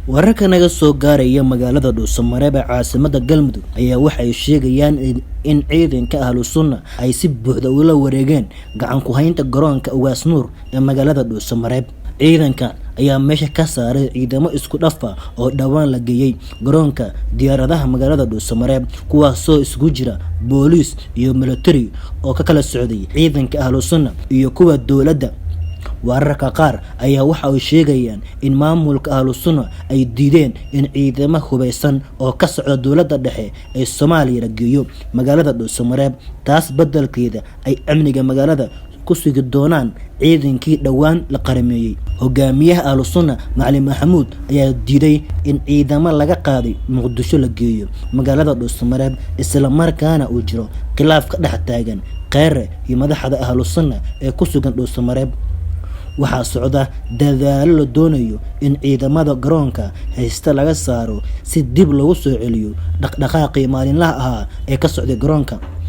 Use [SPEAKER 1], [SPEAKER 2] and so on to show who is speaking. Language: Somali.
[SPEAKER 1] Wararka naga soo gaaraya magaalada Dhuusamareeb ee caasimada Galmudug ayaa waxay sheegayaan in ciidanka Ahlu Sunna ay si buuxda ula wareegeen gacan ku haynta garoonka Ugaas Nuur ee magaalada Dhuusamareeb. Ciidankan ayaa meesha ka saaray ciidamo isku dhaf ah oo dhowaan la geeyay garoonka diyaaradaha magaalada Dhuusamareeb, kuwaasoo isugu jira booliis iyo military oo ka kala socday ciidanka Ahlu Sunna iyo kuwa dowladda. Wararka qaar ayaa waxa ay sheegayaan in maamulka Ahlu Sunna ay diideen in ciidamo hubeysan oo ka socda dowladda dhexe ee Soomaaliya la geeyo magaalada Dhuusamareeb, taas beddelkeeda ay amniga magaalada ku sugi doonaan ciidankii dhowaan la qarameeyey. Hogaamiyaha Ahlu Sunna, Macalin Maxamuud, ayaa diiday in ciidamo laga qaaday Muqdisho la geeyo magaalada Dhuusamareeb, isla markaana uu jiro khilaaf ka dhex taagan Kheyre iyo madaxda Ahlu Sunna ee ku sugan Dhuusamareeb. Waxaa socda dadaallo la doonayo in ciidamada garoonka haysta laga saaro si dib loogu soo celiyo dhaqdhaqaaqii maalinlaha ahaa ee ka socday garoonka.